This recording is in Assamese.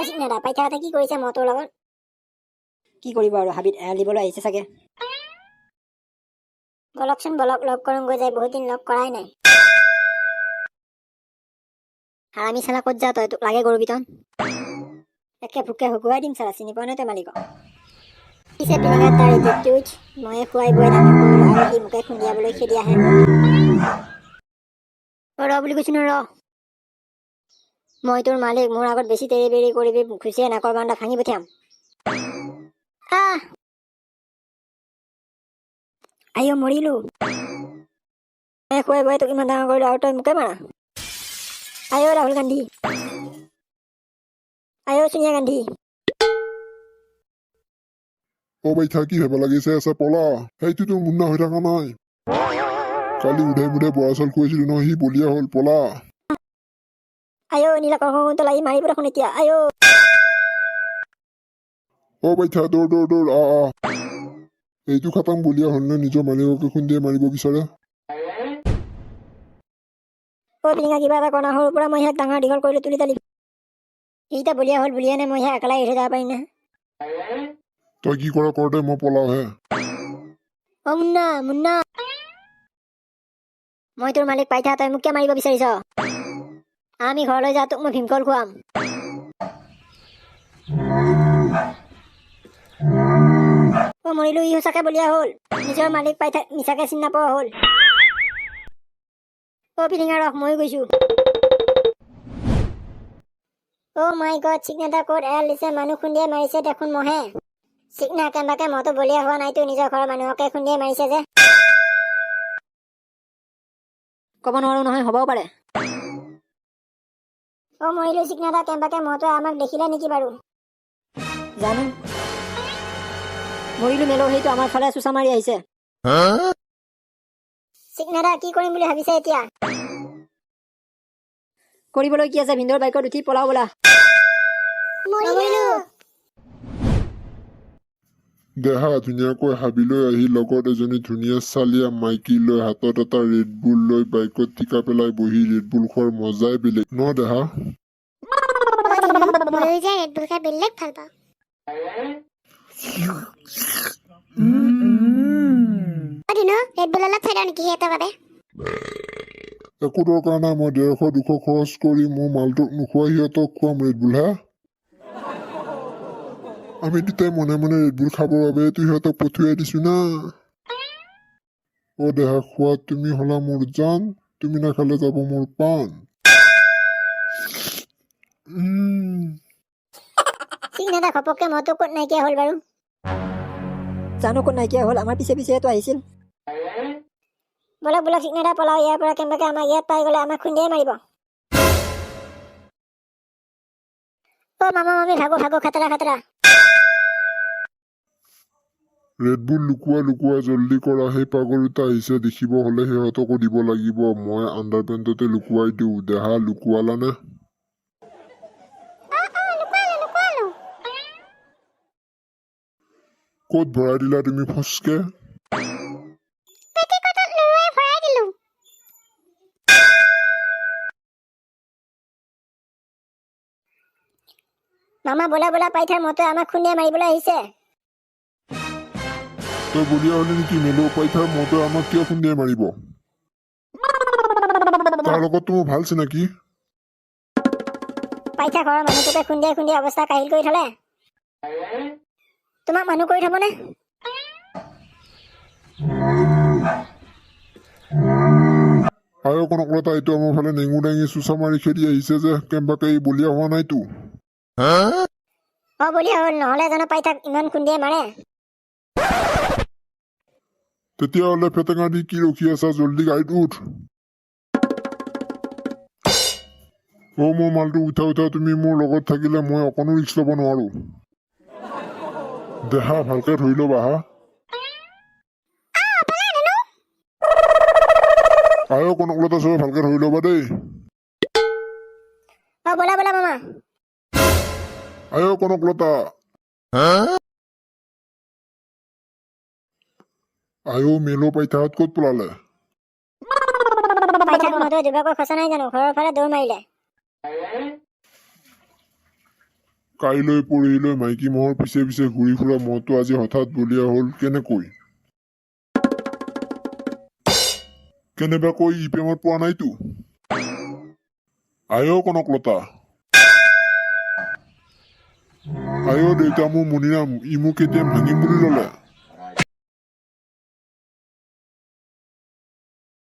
অ চিকনা পাইথাহঁতে কি কৰিছে মহটোৰ লগত? কি কৰিব আৰু, হাবিত এৰাল দিবলৈ আহিছে চাগে। বলকচোন বলক, লগ কৰোঁগৈ যায়, বহুত দিন লগ কৰাই নাই। হাৰামি চালা, ক'ত যা তই? তোক লাগে গৰু পিটন? একে ভোকে শুকুৱাই দিম চালা, চিনি পোৱা নাই তই মালিকক। পিছে পিলিঙাত তাৰ এটিটিউড, ময়ে খুৱাই বোৱাই ডাঙৰ কৰিলোঁ আৰু সি মোকে খুন্দিয়াবলৈ খেদি আহে। অ ৰ বুলি কৈছো ন, ৰ। মই তোৰ মালিক, মোৰ আগত বেছি তেৰি বেৰি কৰিবি, ঘুচিয়াই নাকৰ বান্দা ভাঙি পঠিয়াম। আহ আইঅ মৰিলো। মই খুৱাই বোৱাই তোক ইমান ডাঙৰ কৰিলো আৰু তই মোকে মাৰা? আইঅ ৰাহুল গান্ধী, আইঅ ছোনিয়া গান্ধী। অ বাইঠা, কি ভেবা লাগিছে আছে? পলা, সেইটোতো মুন্না হৈ থকা নাই। কালি উধাই মুধাই বৰা চাউল খুৱাইছিলো নহয়, সি বলিয়া হ'ল, পলা। আইঅ নীলাকৰ্ষণ লাগি মাৰিব দেখোন এতিয়া, আইঅ। অ বাইঠা, দৌৰ দৌৰ দৌৰ, আ আ। এইটো খাটাং বলিয়া হ'ল নে, নিজৰ মালিককে খুন্দিয়াই মাৰিব বিচাৰে। অ পিলিঙা, কিবা এটা কৰা। সৰুৰ পৰা মই সিয়াক ডাঙৰ দীঘল কৰিলো, তুলি তালি। এইটা বলিয়া হ'ল বুলিয়ে নে মই সিয়াক একেলাই এৰি থৈ যাব পাৰিম নে? তই কি কৰা কৰ দে, মই পলাওহে। অ মুন্না, মুন্না, মই তোৰ মালিক পাইথা, তই মোক কিয় মাৰিব বিচাৰিছ? আমি ঘৰলৈ যাওঁ, তোক মই ভীমকল খুৱাম। অ মৰিলো, ই সঁচাকে বলিয়া হ'ল। নিজৰ মালিক পাইথা মিছাকে চিনি নাপোৱা হ'ল। অ পিলিঙা ৰখ, ময়ো গৈছো। অ মাই গড, চিকনা ক'ত এৰাল দিছে? মানুহ খুন্দিয়াই মাৰিছে দেখোন মহে। চিকনা, কেনেবাকে মহটো বলিয়া হোৱা নাইতো, নিজৰ ঘৰৰ মানুহকে খুন্দিয়াই মাৰিছে যে? ক'ব নোৱাৰো নহয়, হ'বও পাৰে। অ মৰিলো, চিকনা দা, কেনেবাকে মহটোৱে আমাক দেখিলে নেকি বাৰু? জানো, মৰিলো মেলো, সেইটো আমাৰ ফালে চোচা মাৰি আহিছে। চিকনা দা, কি কৰিম বুলি ভাবিছে এতিয়া? কৰিবলৈ কি আছে, ভিন্দৰ বাইকত উঠি পলাও ব'লা। মৰিলো। দেহা, ধুনীয়াকৈ হাবিলৈ আহি লগত এজনী ধুনীয়া চালিয়া মাইকী লৈ, হাতত এটা ৰেডবুল লৈ, বাইকত টিকা পেলাই বহি ৰেডবুল খোৱাৰ মজাই বেলেগ ন দেহা? ময়ো যে ৰেডবুল খাই বেলেগ ভাল পাওঁ। অ ধুনু, ৰেডবুল অলপ থৈ দিওঁ নেকি সিহঁতৰ বাবে? একো দৰকাৰ নাই, মই 150 200 খৰচ কৰি মোৰ মালটোক নোখোৱাই সিহঁতক খুৱাম ৰেডবুল। হা, আমি দুটাই মনে মনে ৰেডবুল খাবৰ বাবেতো সিহঁতক পঠিয়াই দিছো না। অ দেহা, খোৱা, তুমি হলা মোৰ জান, তুমি নাখালে যাব মোৰ পাণ। চিকনা দা, ঘপককে মহটো ক'ত নাইকিয়া হ'ল বাৰু? জানো ক'ত নাইকিয়া হ'ল, আমাৰ পিছে পিছেতো আহিছিল। বলক বলক চিকনা দা, পলাও ইয়াৰ পৰা। কেনেবাকে আমাক ইয়াত পাই গ'লে আমাক খুন্দিয়াই মাৰিব। অ মামা মামী, ভাগো ভাগো, খাতৰা খাতৰা। ৰেডবুল লুকুৱা লুকুৱা, জল্দি কৰা, সেই পাগল দুটা আহিছে, দেখিব হ'লে সিহঁতকো দিব লাগিব। মই আণ্ডাৰ পেণ্টতে লুকুৱাই দিওঁ। দেহা, লুকুৱালানে? লুকুৱালো। ক'ত ভৰাই দিলা তুমি ফচকে? পেটিকোটত লৰুৱাই ভৰাই দিলো। মামা ব'লা ব'লা, পাইথাৰ মহটোৱে আমাক খুন্দিয়াই মাৰিবলৈ আহিছে। তই বলিয়া হলি নেকি মেলো? পাইথাৰ মহটোৱে আমাক কিয় খুন্দিয়াই মাৰিব? তাৰ লগততো মোৰ ভাল চিনাকি। পাইথা ঘৰৰ মানুহটোকে খুন্দিয়াই খুন্দিয়াই অৱস্থা কাহিল কৰি থলে, তোমাক মানুহ কৰি থবনে? আয়ো কনকলতা, এইটো আমাৰ ফালে নেঙু দাঙি চোচা মাৰি খেদি আহিছে যে, কেনেবাকে ই বলিয়া হোৱা নাইতো? অ বলিয়া হ'ল, নহ'লে জানো পাইথাক ইমান খুন্দিয়াই মাৰে? তেতিয়াহ'লে ফেটেঙা দি কি ৰখি আছা, জল্দি গাড়ীত উঠ। অ মোৰ মালটো, উঠা উঠা, তুমি মোৰ লগত থাকিলে মই অকণো ৰিস্ক ল'ব নোৱাৰো। দেহা, ভালকে ধৰি ল'বা হা। আয়ো কনকলতা, চবে ভালকে ধৰি ল'বা দেই। অ ব'লা ব'লা মামা। আয়ো কনকলতা। আয়ো মেলো, পাইথাহঁত ক'ত পলালে? পাইথাক মহটোৱে দুবাৰকৈ খচা নাই জানো, ঘৰৰ ফালে দৌৰ মাৰিলে। কাইলৈ পৰহিলৈ মাইকী মহৰ পিছে পিছে ঘূৰি ফুৰা মহটো আজি হঠাৎ বলিয়া হ'ল কেনেকৈ? কেনেবাকৈ ই প্ৰেমত পোৱা নাইতো? আয় কনকলতা, আয় দেউতা, মোৰ মণিৰাম, ই মোক কেতিয়া ভাঙিম বুলি ল'লে।